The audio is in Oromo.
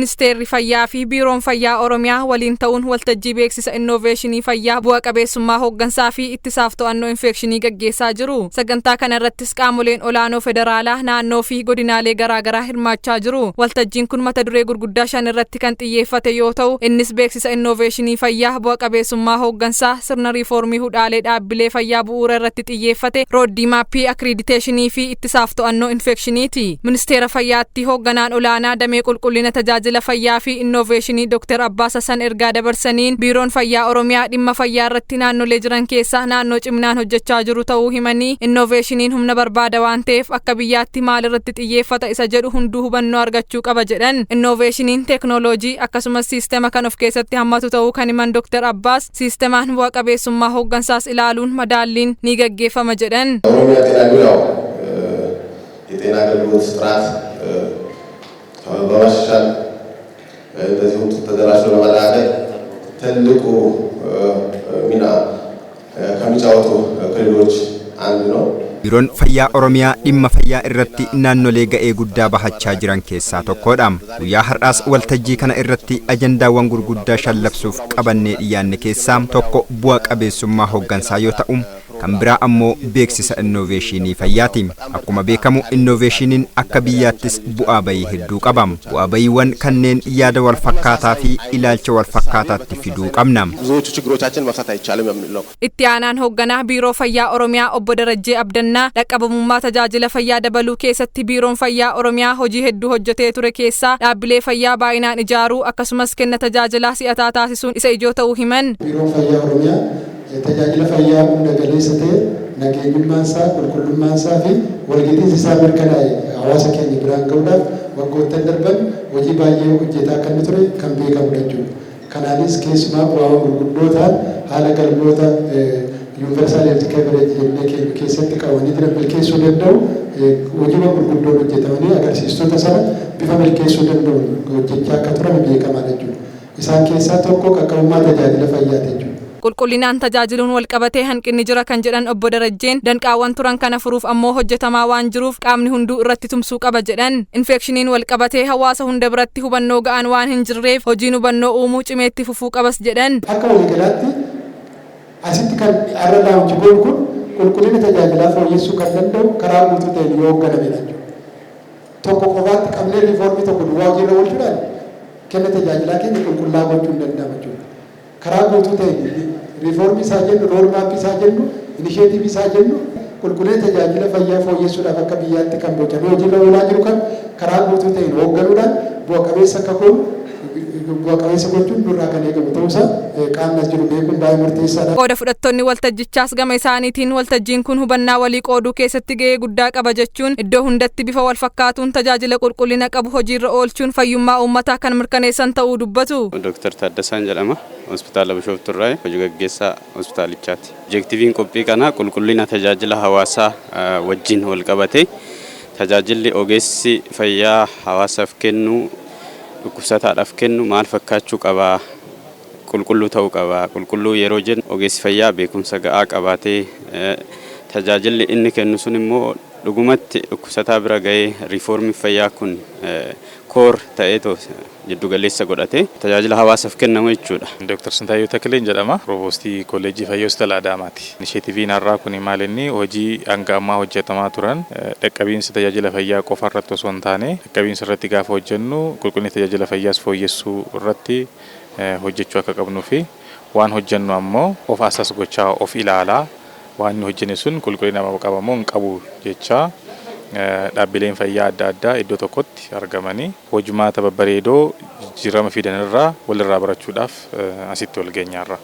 Ministeerri Fayyaa fi Biiroon Fayyaa Oromiyaa waliin ta'uun waltajjii beeksisa innoveeshinii fayyaa, bu'a qabeessummaa hooggansaa fi ittisaaf to'annoo infekshinii gaggeessaa jiru. Sagantaa kana irrattis qaamoleen olaanoo federaalaa, naannoo fi godinaalee garaagaraa hirmaachaa jiru. Waltajjiin kun mata duree gurguddaa shan irratti kan xiyyeeffate yoo ta'u, innis beeksisa innoveeshinii fayyaa, bu'a qabeessummaa hooggansaa, sirna riifoormii hudhaalee dhaabbilee fayyaa bu'uura irratti xiyyeeffate, roadmap akiriiditeeshinii fi ittisaaf to'annoo infekshiniiti. Ministeera Fayyaatti hoogganaan olaanaa damee qulqullina tajaajila fayyaa fi innoveeshinii Dr. Abbaas Hassan ergaa dabarsaniin, Biiroon Fayyaa Oromiyaa dhimma fayyaa irratti naannolee jiran keessaa naannoo ciminaan hojjechaa jiru ta'uu himanii, innoveeshiniin humna barbaada waan ta'eef akka biyyaatti maal irratti xiyyeeffata isa jedhu hunduu hubannoo argachuu qaba jedhan. Innoveeshiniin teeknooloojii akkasumas siistema kan of keessatti hammatu ta'uu kan himan Dr. Abbaas, siistemaan bu'a qabeessummaa hooggansaas ilaaluun madaalliin ni gaggeeffama jedhan. ኦሮሚያ ጤና ቢሮ ያው የጤና አገልግሎት ጥራት በማሻሻል እንደዚሁም ተደራሽቶ ለማረጋገጥ ትልቁ ሚና ከሚጫወቱ ክልሎች አንዱ ነው። Biiroon Fayyaa Oromiyaa dhimma fayyaa irratti naannolee ga'ee guddaa bahachaa jiran keessaa tokkodha. Guyyaa har'aas waltajjii kana irratti ajandaawwan gurguddaa shan labsuuf qabannee dhiyaanne keessaa tokko bu'a qabeessummaa hooggansaa yoo ta'u, kan biraa ammoo beeksisa innoveeshinii fayyaati. Akkuma beekamu, innoveeshiniin akka biyyaattis bu'aa bayii hedduu qaba. Bu'aa bayiiwwan kanneen yaada wal fakkaataa fi ilaalcha wal fakkaataatti fiduu qabna. ብዙዎቹ ችግሮቻችን መፍታት አይቻልም የሚል ነው። Itti aanaan hoogganaa Biiroo Fayyaa Oromiyaa Obbo Darajjee Abdannaa dhaqqabamummaa tajaajila fayyaa dabaluu keessatti Biiroon Fayyaa Oromiyaa hojii hedduu hojjetee ture keessaa dhaabbilee fayyaa baay'inaan ijaaruu akkasumas kenna tajaajilaa si'ataa taasisuun isa ijoo ta'uu himan. Biiroon Fayyaa Oromiyaa tajaajila fayyaa hunda galeessa ta'e, nageenyummaan isaa, qulqullummaan isaa fi walgitiinsi isaa mirkanaa'e hawaasa keenya biraan gahuudhaaf waggoottan darban hojii baay'ee hojjetaa akka inni ture kan beekamudha jechuudha. Kanaanis keessumaa bu'aawwan gurguddoo ta'an haala galmoota universal health coverage jennee keenya keessatti qabamanii jiran milkeessuu danda'u, hojiiwwan gurguddoon hojjetamanii agarsiistota sana bifa milkeessuu danda'uun hojjechaa akka turan beekamaadha jechuudha. Isaan keessaa tokko qaqqabummaa tajaajila fayyaati jechuudha. Qulqullinaan tajaajiluun wal qabatee hanqinni jira kan jedhan Obbo Darajjeen, danqaawwan turan kana furuuf ammoo hojjetamaa waan jiruuf qaamni hunduu irratti tumsuu qaba jedhan. Infekshiniin wal qabatee hawaasa hunda biratti hubannoo ga'aan waan hin jirreef hojiin hubannoo uumuu cimeetti fufuu qabas jedhan. Akka waliigalaatti asitti kan har'a launch goonu kun qulqullina tajaajilaa fooyyessuu kan danda'u karaa guutuu ta'een yoo hoogganamedha jechuudha. Tokko qofaatti qabnee riifoormii tokko duwwaa hojiirra oolchuudhaan kenna tajaajilaa keenya qulqullaa gochuu hin danda'amu jechuudha. Karaa guutuu ta'een riifoormii isaa jennu, roadmap isaa jennu, initiative isaa jennu, qulqullina tajaajila fayyaa fooyyessuudhaaf akka biyyaatti kan bocamee hojiirra oolaa jiru kan karaa guutuu ta'een hoogganuudhaan bu'a qabeessa akka goonu, bu'a qabeessa gochuun nurraa kan eegamu ta'uusaa qaamni as jiru beekuun baay'ee murteessaadha. Qooda fudhattoonni waltajjichaas gama isaaniitiin waltajjiin kun hubannaa walii qooduu keessatti ga'ee guddaa qaba jechuun, iddoo hundatti bifa wal fakkaatuun tajaajila qulqullina qabu hojiirra oolchuun fayyummaa uummataa kan mirkaneessan ta'uu dubbatu. Dooktar Taaddasaan jedhama. Hospitaala Bishoofturraa hojii gaggeessaa hospitaalichaati. Objectiviin qophii kanaa qulqullina tajaajila hawaasaa wajjin wal qabate, tajaajilli ogeessi fayyaa hawaasaaf kennu, dhukkubsataadhaaf kennu maal fakkaachuu qabaa, qulqulluu ta'uu qaba. Qulqulluu yeroo jennu, ogeessi fayyaa beekumsa ga'aa qabaatee, tajaajilli inni kennu sun immoo dhugumatti dhukkubsataa bira ga'ee, riifoormii fayyaa kun core ta'eetoo jiddugaleessa godhate tajaajila hawaasaaf kennamu jechuudha. Dooktar Sintaayyoo Takileen jedhama. Provoostii Kolleejjii Fayyaa Hospitaala Adaamaati. Initiativeiin har'aa kun maal inni hojii hanga ammaa hojjetamaa turan dhaqqabiinsa tajaajila fayyaa qofa irratti osoo hin taane, dhaqqabiinsa irratti gaafa hojjennu qulqullina tajaajila fayyaas fooyyessuu irratti hojjechuu akka qabnuu fi waan hojjennu ammoo of assess gochaa, of ilaalaa, waan inni hojjenne sun qulqullina qaba moo hin qabu jechaa, dhaabbileen fayyaa adda addaa iddoo tokkotti argamanii hojimaata babbareedoo jijjiirama fidan irraa walirraa barachuudhaaf asitti wal geenyaarra.